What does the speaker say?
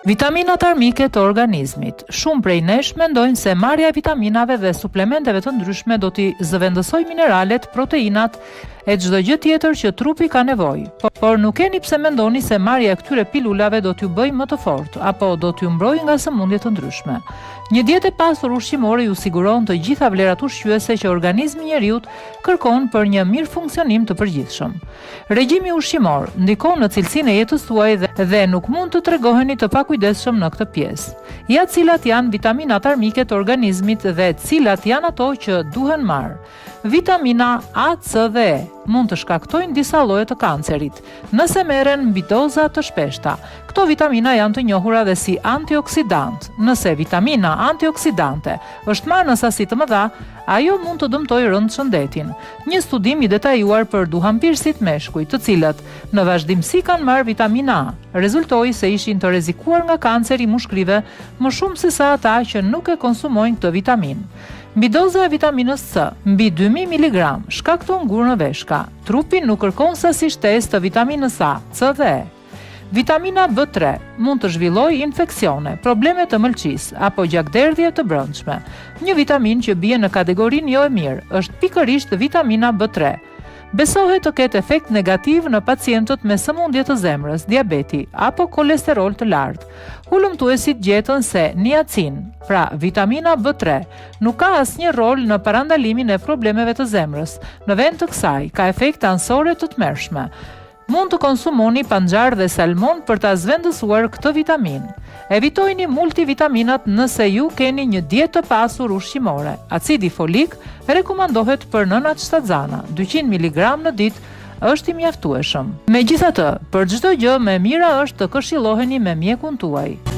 Vitaminat armike të organizmit. Shumë prej nesh mendojnë se marrja e vitaminave dhe suplementeve të ndryshme do t'i zëvendësojë mineralet, proteinat e çdo gjë tjetër që trupi ka nevojë. Por nuk keni pse mendoni se marrja e këtyre pilulave do t'ju bëjë më të fortë apo do t'ju mbrojë nga sëmundje të ndryshme. Një dietë e pasur ushqimore ju siguron të gjitha vlerat ushqyese që organizmi i njeriut kërkon për një mirëfunksionim të përgjithshëm. Regjimi ushqimor ndikon në cilësinë e jetës tuaj dhe nuk mund të tregoheni të pakujdesshëm në këtë pjesë. Ja cilat janë vitaminat armike të organizmit dhe cilat janë ato që duhen marrë. Vitamina A, C dhe E mund të shkaktojnë disa lloje të kancerit, nëse merren mbi doza të shpeshta. Këto vitamina janë të njohura dhe si antioksidantë. Nëse vitamina antioksidante është marrë në sasi të mëdha, Ajo mund të dëmtojë rëndë shëndetin. Një studim i detajuar për duhanpirësit meshkuj, të cilët në vazhdimësi kanë marrë vitaminë A, rezultoi se ishin të rrezikuar nga kanceri i mushkërive më shumë sesa ata që nuk e konsumojnë këtë vitaminë. Mbidoza e vitaminës C, mbi 2000 miligramë, shkakton gurë në veshka. Trupi nuk kërkon sasi shtesë të vitaminës A, C dhe E. Vitamina B tre mund të zhvillojë infeksione, probleme të mëlçisë apo gjakderdhje të brendshme. Një vitaminë që bie në kategorinë jo e mirë është pikërisht vitamina B tre. Besohet të ketë efekt negativ në pacientët me sëmundje të zemrës, diabeti apo kolesterol të lartë. Hulumtuesit gjetën se niacin, pra vitamina B tre, nuk ka asnjë rol në parandalimin e problemeve të zemrës. Në vend të kësaj, ka efekte anësore të tmerrshme. Mund të konsumoni panxhar dhe salmon për ta zvendësuar këtë vitaminë. Evitojini multivitaminat nëse ju keni një dietë të pasur ushqimore. Acidi folik rekomandohet për nënat shtatzana, 200 miligramë në ditë është i mjaftueshëm. Megjithatë, për çdo gjë më e mira është të këshilloheni me mjekun tuaj.